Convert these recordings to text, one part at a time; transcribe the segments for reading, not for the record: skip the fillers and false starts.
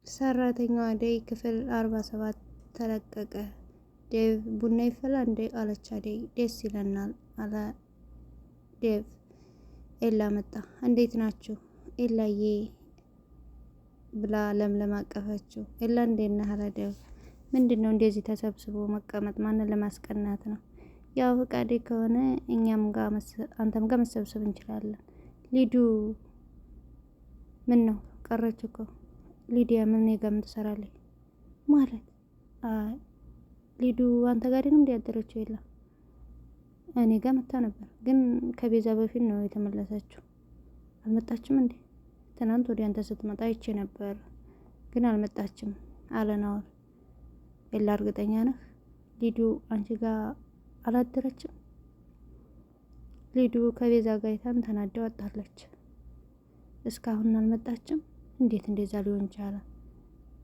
ሰራተኛዋ አደይ ክፍል 47 ተለቀቀ። ዴቭ ቡና ይፈላ እንዴ አለች አደይ። ደስ ይለናል አለ ዴቭ። ኤላ መጣ። እንዴት ናችሁ ኤላዬ ብላ ለምለም አቀፈችው። ኤላ እንዴት ነህ አለ ዴቭ። ምንድን ነው እንደዚህ ተሰብስቦ መቀመጥ ማንን ለማስቀናት ነው? ያው ፈቃዴ ከሆነ እኛም ጋር አንተም ጋር መሰብሰብ እንችላለን። ሊዱ ምን ነው ቀረች እኮ ሊዲያ ምን እኔ ጋር ምን ትሰራለች? ማለት ሊዱ አንተ ጋር አይደለም እንዴ ያደረችው? የለም እኔ ጋር መታ ነበር፣ ግን ከቤዛ በፊት ነው የተመለሰችው። አልመጣችም እንዴ? ትናንት ወደ አንተ ስትመጣ አይቼ ነበር፣ ግን አልመጣችም አለ ናኦል። ኤላ እርግጠኛ ነህ ሊዱ አንቺ ጋር አላደረችም? ሊዱ ከቤዛ ጋር አይታን ተናዳ ወጣለች። እስካሁን አልመጣችም። እንዴት እንደዛ ሊሆን ቻለ?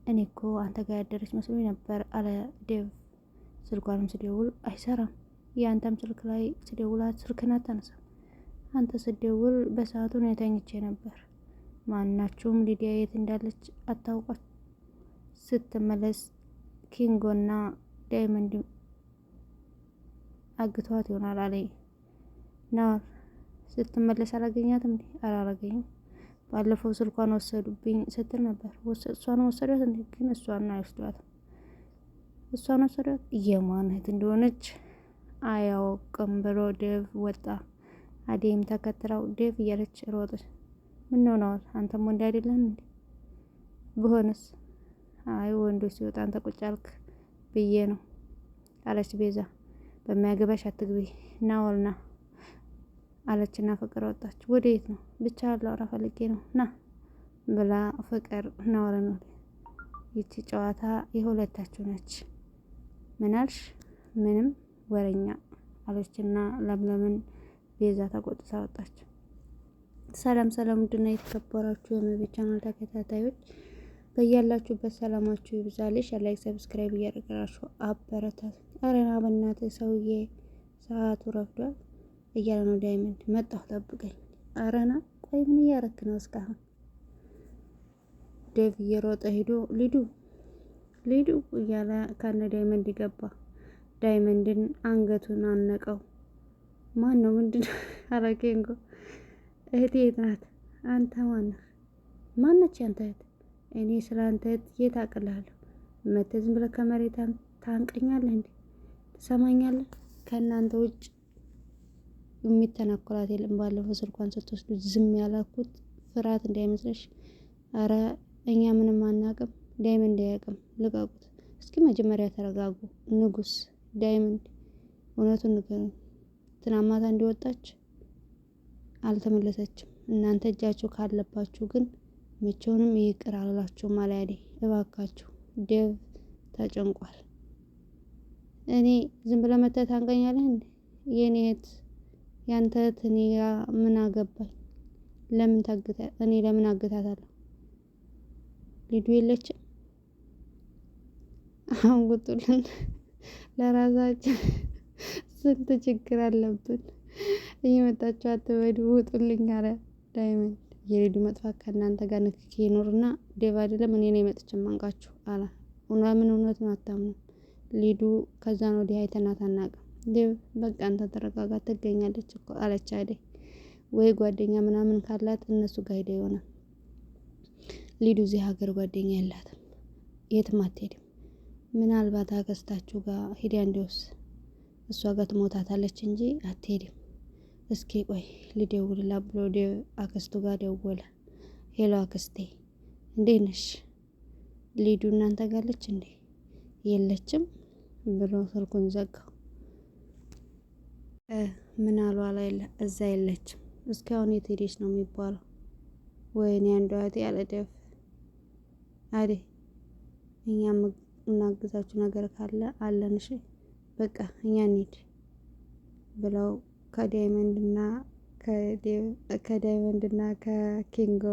እኔ እኮ አንተ ጋር ያደረች መስሎኝ ነበር አለ ዴቭ። ስልኳንም ስደውል አይሰራም። የአንተም ስልክ ላይ ስደውላት ስልክን አታነሳም። አንተ ስደውል በሰዓቱ ነው ተኝቼ ነበር። ማናችሁም ሊዲያ የት እንዳለች አታውቋት። ስትመለስ ኪንጎና ዳይመንድ አግቷት ይሆናል አለኝ። ናር ስትመለስ አላገኛትም? ኧረ አላገኝም። ባለፈው ስልኳን ወሰዱብኝ ስትል ነበር። እሷን ወሰዷት እንዴ? ግን እሷን አይወስዷትም። እሷን ወሰዷት። የማን እህት እንደሆነች አያውቅም ብሎ ዴቭ ወጣ። አዴም ተከትለው ዴቭ እያለች ሮጠች። ምን ሆነዋል? አንተም ወንድ አይደለም እንዴ? ብሆንስ? አይ ወንዶች ሲወጣ አንተ ቁጭ አልክ ብዬ ነው አለች ቤዛ። በማያገባሽ አትግቢ ናወልና አለችና ፍቅር ወጣች። ወደ የት ነው? ብቻ ላውራ ፈልጌ ነው ና ብላ ፍቅር ናወልን። ይቺ ጨዋታ የሁለታችሁ ነች። ምናልሽ? ምንም ወረኛ አለችና ለምለምን ቤዛ ተቆጥታ ወጣች። ሰላም ሰላም፣ ውድና የተከበራችሁ የመቤት ቻናል ተከታታዮች በያላችሁበት ሰላማችሁ ይብዛልሽ። like subscribe እያደረጋችሁ አበረታት። አረና በእናትህ ሰውዬ ሰዓቱ ረፍዷል እያለ ነው ዳይመንድ። መጣሁ ጠብቀኝ። አረና ቆይ ምን እያረክ ነው እስካሁን? ዴቭ እየሮጠ ሄዶ ሊዱ ሊዱ እያለ ከነ ዳይመንድ ገባ። ዳይመንድን አንገቱን አነቀው። ማን ነው ምንድን አለ ኬንጎ። እህቴ የት ናት? አንተ ማነህ? ማነች ያንተ እህት? እኔ ስለ አንተ እህት የት አቅልሃለሁ? መተህ ዝም ብለህ ከመሬት ታንቀኛለህ እንዴ? ትሰማኛለህ? ከእናንተ ውጭ የሚተናኮላት የለም። ባለፈው ስልኳን ስትወስዱ ዝም ያላኩት ፍርሃት እንዳይመስልሽ። አረ እኛ ምንም አናቅም፣ ዳይመንድ አያውቅም። ልቀቁት እስኪ መጀመሪያ ተረጋጉ። ንጉስ ዳይመንድ እውነቱን ንገሩኝ። ትናንት ማታ እንዲወጣች አልተመለሰችም። እናንተ እጃችሁ ካለባችሁ ግን መቼውንም ይቅር አልላችሁም አለ አዴ። እባካችሁ ዴቭ ተጨንቋል። እኔ ዝም ብለህ መተህ ታንቀኛለህ እንዴ? የኔ እህት ያንተ እህት እኔ ጋ ምን አገባኝ? ለምን ታግታ እኔ ለምን አግታታለሁ? ሊዱ የለችም። አሁን ውጡልን። ለራሳችን ስንት ችግር አለብን። እየመጣችሁ አትበዱ፣ ውጡልኝ አለ ዳይመንድ። የሊዱ መጥፋት ከእናንተ ጋር ንክኪ ይኖርና ዴቭ አይደለም እኔ ነኝ መጥቼ ማንቃችሁ አለ። ምን እውነቱን አታምኑም። ሊዱ ከዛን ወዲህ አይተናት አናውቅም። ዴቭ በቃ አንተ ተረጋጋ፣ ትገኛለች እኮ አለች አደይ። ወይ ጓደኛ ምናምን ካላት እነሱ ጋር ሄዳ ይሆናል። ሊዱ እዚህ ሀገር ጓደኛ የላትም፣ የትም አትሄድም። ምናልባት አክስታችሁ ጋር ሂዳ እንዲወስ እሷ ጋር ትሞታታለች እንጂ አትሄድም። እስኪ ቆይ ልደውልላት ብሎ አክስቱ ጋር ደወለ። Hello አክስቴ እንዴት ነሽ? ሊዱ እናንተ ጋለች እንዴ? የለችም ብሎ ስልኩን ዘጋው። ምን አሉ አላ እዛ የለችም። እስካሁን የት ሄደች ነው የሚባለው? ወይኔ አንዷ እህቴ አለ ዴቭ። አዴ እኛ እናግዛችሁ ነገር ካለ አለን። እሺ በቃ እኛ እንሂድ ብለው ከዳይመንድና ከዳይመንድና ከኪንጎ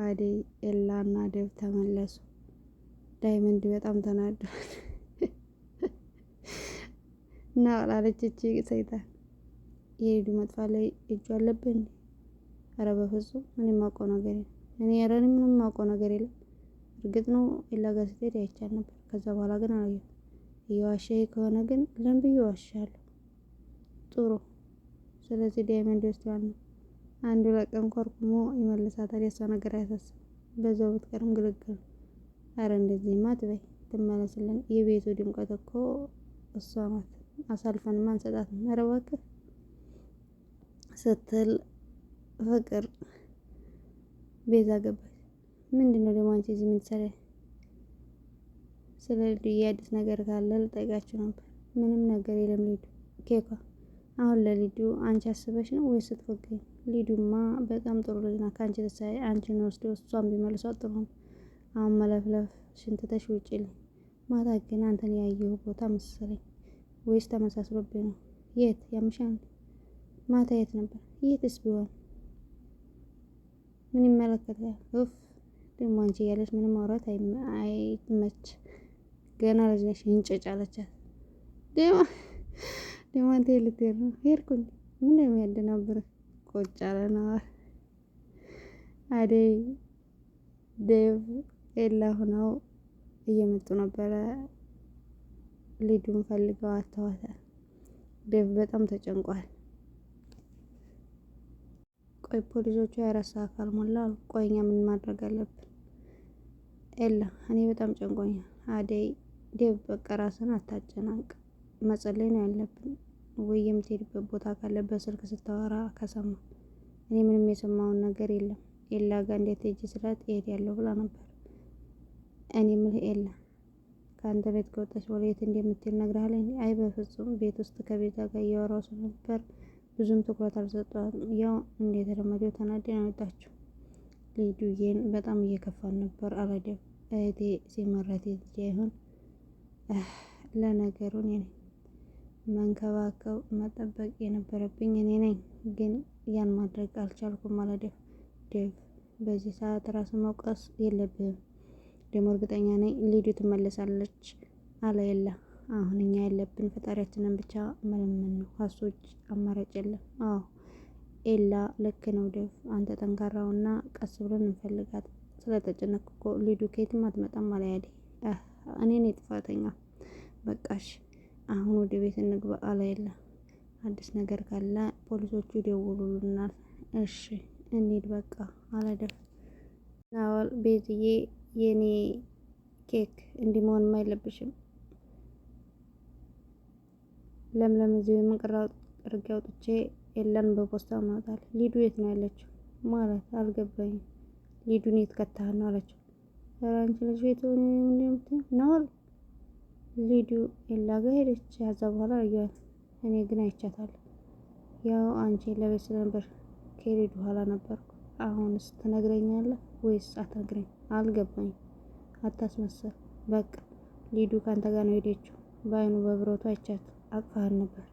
አዴ ኤላ እና ዴቭ ተመለሱ። ዳይመንድ በጣም ተናዷል። እና አላለች እቺ ሰይጣን የሊዱ መጥፋት ላይ እጁ አለብን። ኧረ በፍጹም እኔ የማውቀው ነገር የለም። እኔ ኧረ እኔ ምንም የማውቀው ነገር የለም። እርግጥ ነው ኤላ ጋር ስትሄድ አይቻል ነበር። ከዛ በኋላ ግን አላየሁም። እየዋሸህ ከሆነ ግን ለምን ብዬ እዋሻለሁ? ጥሩ ስለዚህ ዳይመንድ ይወስደዋል ነው አንዱ ለቀን ኮርኩሞ ይመልሳታል። የእሷ ነገር አያሳስብም። በዛው ብትቀርም ግልግል። አረ እንደዚህማ አትበይ፣ ትመለስልን። የቤቱ ድምቀት እኮ እሷ ናት። አሳልፈንማ አንሰጣትም። ኧረ እባክህ ስትል ፍቅር ቤዛ ገባች። ምንድን ነው ደግሞ አንቺ እዚህ ምን ትሰሪያለሽ? ስለ ልዱዬ አዲስ ነገር ካለ ልጠይቃችሁ ነበር። ምንም ነገር የለም ሊዱ ኬኳ አሁን ለሊዱ አንቺ አስበሽ ነው ወይስ ስትፎግሪ? ሊዱማ በጣም ጥሩ ልጅ ናት። ከአንቺ ተሳይ አንቺን ወስዶ እሷን ቢመልሷት ጥሩ ነው። አሁን መለፍለፍ ሽንትተሽ ውጪልኝ። ማታ ግን አንተን ያየሁ ቦታ መሰለኝ ወይስ ተመሳስሎብኝ ነው? የት ያምሻል? ማታ የት ነበር? የትስ ቢሆን ምን ይመለከታል? ኡፍ ደግሞ አንቺ እያለች ምንም ማውራት አይመች። ገና ልጅ ነሽ እንጭጭ አለቻት። ደግሞ ደግሞ አንተ ልትሄድ ነው? ሄድኩኝ። ምን ነው የሚያደናብርህ? ቁጭ አለ ነዋል። አደይ ዴቭ ኤላ ሆነው እየመጡ ነበረ። ሊዱን ፈልገው አተዋታል። ዴቭ በጣም ተጨንቋል። ቆይ ፖሊሶቹ 24 ሰዓት ካልሞላ አሉ። ቆይ እኛ ምን ማድረግ አለብን? ኤላ እኔ በጣም ጨንቆኛል። አደይ ዴቭ በቃ ራስን አታጨናንቅ፣ መጸለይ ነው ያለብን። ወይ የምትሄድበት ቦታ ካለ በስልክ ስታወራ ከሰማ። እኔ ምንም የሰማውን ነገር የለም። ኤላ ጋር እንዴት ሄጂ ስላት እሄዳለሁ ብላ ነበር። እኔ ምልህ ኤላ ከአንተ ቤት ከወጣች በኋላ የት እንደምትሄድ ነግረሃለች? አይ በፍጹም ቤት ውስጥ ከቤዛ ጋር እያወራሁ ስለነበር ብዙም ትኩረት አልሰጠኋትም። ያው እንደተለመደው ተናዳ ነው የወጣችው። ሊዱዬን በጣም እየከፋን ነበር አለ ዴቭ። እህቴ ሲመራት ሄጄ አይሆን ለነገሩ እኔ ነኝ መንከባከብ መጠበቅ የነበረብኝ እኔ ነኝ፣ ግን ያን ማድረግ አልቻልኩም አለ ዴቭ። ዴቭ በዚህ ሰዓት ራስን መውቀስ የለብህም። ደግሞ እርግጠኛ ነኝ ሊዱ ትመለሳለች አለ የለ። አሁን እኛ ያለብን ፈጣሪያችንን ብቻ መለመን ነው። ከሱ ውጭ አማራጭ የለም። አዎ ኤላ ልክ ነው ዴቭ። አንተ ጠንካራውና ቀስ ብለን እንፈልጋት። ስለተጨነቅኩ እኮ ሊዱ ከየትም አትመጣም አለ ያዴ። እኔ ነኝ ጥፋተኛ። በቃሽ አሁን ወደ ቤት እንግባ አለ የለ። አዲስ ነገር ካለ ፖሊሶቹ ይደውሉልናል። እሺ እንሂድ በቃ አለ ዴቭ። ናወል ቤዝዬ የኔ ኬክ እንዲህ መሆንም አይለብሽም። ለምለም እዚሁ የምንቀራው ጥርጊያ አውጥቼ ኤላን በፖስታ ማውጣል። ሊዱ የት ነው ያለችው? ማለት አልገባኝም። ሊዱን የት ከተሃል ነው አለችው። ኧረ አንቺ ልጅ ቤት ነው ሊዱ ኤላ ጋር ሄደች። ከዛ በኋላ አየኋት። እኔ ግን አይቻታለሁ። ያው አንቺ ለቤት ስለነበር ከሊዱ ኋላ ነበርኩ። አሁንስ ትነግረኛለህ ወይስ አትነግረኝ? አልገባኝም። አታስመስል። በቃ ሊዱ ካንተ ጋር ነው ሄደችው። በአይኑ በብረቱ አይቻት አቅፋህን ነበር።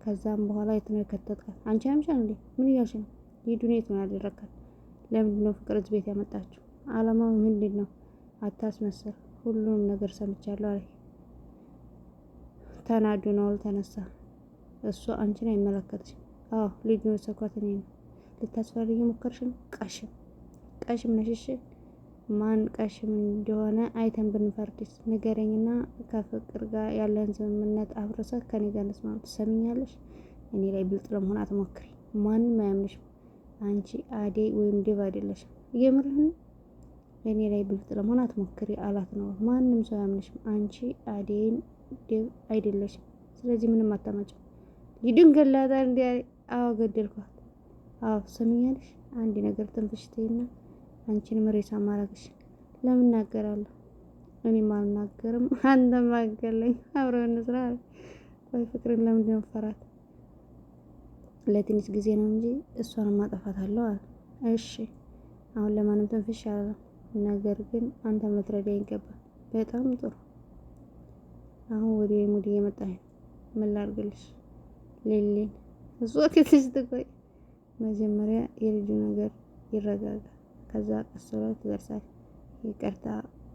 ከዛም በኋላ የት ነው የከተትካት? አንቺ ያምሻል እንዴ? ምን እያልሽ ነው? ሊዱን የት ነው ያደረካት? ለምንድን ነው ፍቅር እዚህ ቤት ያመጣችው? አላማው ምንድን ነው? አታስመስል። ሁሉንም ነገር ሰምቻለሁ አለ። ተናዱ ነው ተነሳ። እሱ አንቺን አይመለከትሽም። አዎ ሊዱን የወሰድኳት እኔ ነው። ልታስፈሪ እየሞከርሽ ነው። ቀሽም ቀሽም ነሽ። እሺ ማን ቀሽም እንደሆነ አይተን ብንፈርድስ? ንገረኝና ከፍቅር ጋር ያለን ስምምነት አፍርሰህ ከኔ ጋር እንስማማ። ትሰሚኛለሽ? እኔ ላይ ብልጥ ለመሆን አትሞክሪ። ማንም አያምንሽም። አንቺ አዴ ወይም ዴቭ አይደለሽም። የምርህን እኔ ላይ ብልጥ ለመሆን አትሞክሪ አላት ነው። ማንም ሰው አያምንሽም። አንቺ አዴን ዴቭ አይደለሽም። ስለዚህ ምንም አታመጭም። ሊዱን ገላታል። እንዲ አዎ ገደልኳት። አዎ ትሰሚኛለሽ? አንድ ነገር ትንፍሽ ትይና አንቺንም ሬሳ ማረግሽ ለምን እናገራለሁ? እኔም አልናገርም፣ አንተም አገለኝ። አብረን እንስራ። ቆይ ፍቅርን ለምንድን ነው ፈራት? ለትንሽ ጊዜ ነው እንጂ እሷንም አጠፋታለሁ አለ። እሺ አሁን ለማንም ትንፍሽ አላለም። ነገር ግን አንተም ልትረዳኝ ይገባል። በጣም ጥሩ። አሁን ወደ ሙድ እየመጣኝ ነው። ምን ላድርግልሽ? ሌሌን እሷ ከትሽ ትቆይ። መጀመሪያ የልጁ ነገር ይረጋጋ። ከዛ ቀስ ብላ ትደርሳለች። ይቅርታ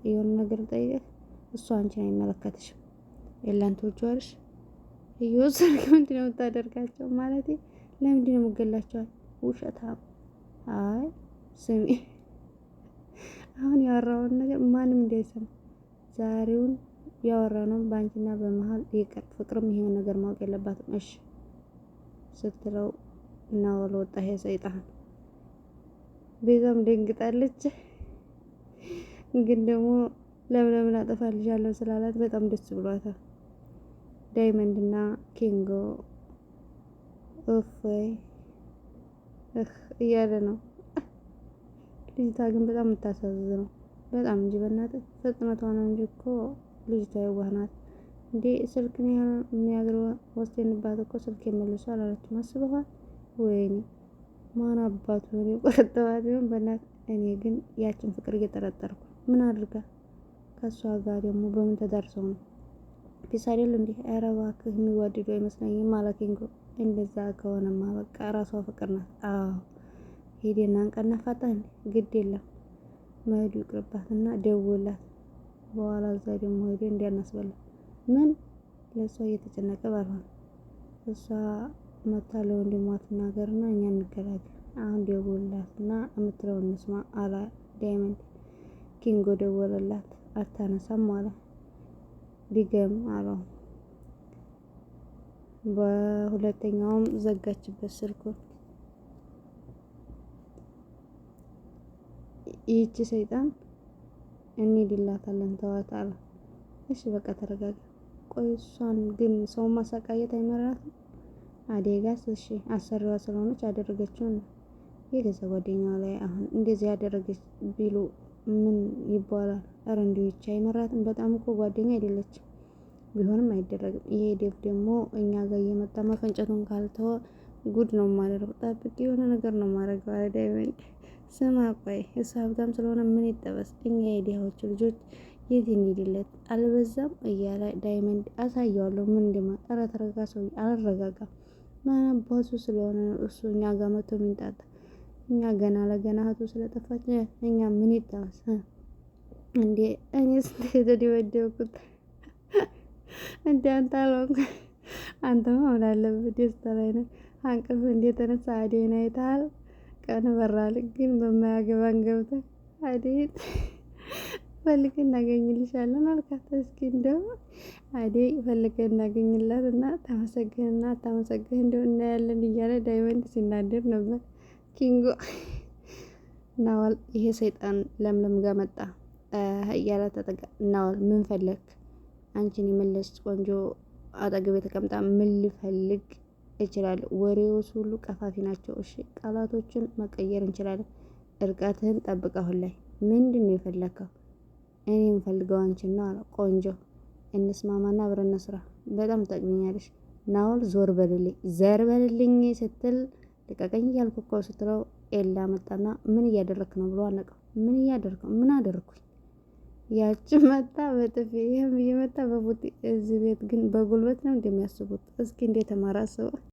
የሆነ ነገር ጠይቀህ እሷ አንቺን አይመለከትሽም። ኤላን ትወጂዋለሽ? እየወሰድክ ምንድን ነው የምታደርጋቸው? ማለቴ ለምንድን ነው የምገላቸዋል? ውሸታም። አይ ስሚ አሁን ያወራውን ነገር ማንም እንዳይሰማ ዛሬውን ያወራነው በአንቺና በመሀል ይቅር፣ ፍቅርም ይሄን ነገር ማወቅ የለባትም እሺ ስትለው ናወል ወጣ። ይሄ ሰይጣን ቤዛም ደንግጣለች። ግን ደግሞ ለምለምን አጠፋልሻለሁ ስላላት በጣም ደስ ብሏታል። ዳይመንድ እና ኪንጎ እፎይ እያለ ነው። ልጅቷ ግን በጣም የምታሳዝነው በጣም እንጂ በእናትህ ፍጥነቷ ነው እንጂ እኮ ልጅቷ የዋህ ናት። እንዴ ስልክን የሚያግር ወስደንባት እኮ ስልክ የመልሶ አላለችም። አስበኋል? ወይኔ ማን አባቱ ሆነ የቆረጠባት ቢሆን በእናትህ። እኔ ግን ያችን ፍቅር እየጠረጠርኩ ምን አድርጋ ከእሷ ጋር ደግሞ በምን ተዳርሰው ነው peace አይደል እንዴ? ኧረ እባክህ የሚዋደዱ አይመስለኝም አለ ኪንጎ። እንደዛ ከሆነማ በቃ ራሷ ፍቅር ናት። አዎ ሄደና አንቀናፋታ እንዴ? ግድ የለም መሄዱ ይቅርባትና ደውላት። በኋላ እዛ ደግሞ ሄደ እንዲያናስበላ ምን ለእሷ እየተጨነቀ ባልሆነ እሷ መታ ለወንድሟ ትናገርና እኛ እንገላገል። አሁን ደውላትና የምትለውን እንስማ አላ ዳይመንድ። ኪንጎ ደወለላት፣ አታነሳም አለ። ድገም አለው። በሁለተኛውም ዘጋችበት ስልኩን። ይህቺ ሰይጣን እንሂድላታለን ተዋት አለ። እሺ በቃ ተረጋጋ። ቆይ እሷን ግን ሰው ማሰቃየት አይመራትም? አዴጋስ እሺ አሰሪዋ ስለሆነች ያደረገችውን ነው። የገዛ ጓደኛዋ ላይ አሁን እንደዚህ ያደረገች ቢሉ ምን ይባላል? እረ እንዲሁ ይቺ አይመራትም። በጣም እኮ ጓደኛ አይደለችም። ቢሆንም አይደረግም። ይሄ ዴቭ ደግሞ እኛ ጋር እየመጣ መፈንጨቱን ካልተወ ጉድ ነው የማደርገው። ጠብቅ፣ የሆነ ነገር ነው የማደርገው አለ ዳይመንድ። ስማ ቆይ እሱ ሀብታም ስለሆነ ምን ይጠበስ? እኛ የድሃዎቹ ልጆች የት እንሂድለት? አልበዛም እያለ ዳይመንድ አሳየዋለሁ ምን እንደማ። ኧረ ተረጋጋ ሰውዬ። አልረጋጋም። ማን አባቱ ስለሆነ እሱ እኛ ጋር መጥቶ የሚንጣጣ? እኛ ገና ለገና እህቱ ስለጠፋች እኛ ምን ይጠበስ እንዴ? እኔ ስንት የተደበደብኩት እንደ አንተ አልሆንኩም። አንተማ ምን አለብህ ደስታ ላይ ነህ። አንቅልፍ እንደተነሳ አደይን አይተሃል። ቀን በራል ግን በማያገባን ገብተህ አደይን ፈልገን እናገኝልሻለን አልካት። እስኪ እንደው አደይ ፈልገን እናገኝላት እና ታመሰግንና አታመሰግን እንደው እናያለን እያለ ዳይመንድ ሲናደር ነበር። ኪንጎ ናዋል ይሄ ሰይጣን ለምለም ጋር መጣ እያለ ተጠጋ። ናዋል ምን ፈለግ? አንቺን የመለስ ቆንጆ አጠገቤ ተቀምጣ ምን ልፈልግ እችላለሁ? ወሬዎች ሁሉ ቀፋፊ ናቸው። እሺ ቃላቶችን መቀየር እንችላለን። እርቀትህን ጠብቅ። አሁን ላይ ምንድን ነው የፈለግከው? እኔ የምፈልገው አንቺን ነው አለ። ቆንጆ እንስማማና አብረን እንስራ። በጣም ትጠቅሚኛለሽ። ናውል ዞር በልልኝ፣ ዘር በልልኝ ስትል ልቀቀኝ እያልኩ እኮ ስትለው ኤላ መጣና ምን እያደረክ ነው ብሎ አነቀው። ምን እያደረክ ምን አደረኩኝ? ያቺ መጣ በጥፊ ይህም እየመጣ በቡጢ። እዚህ ቤት ግን በጉልበት ነው እንደሚያስቡት። እስኪ እንዴት ተማራ ሰው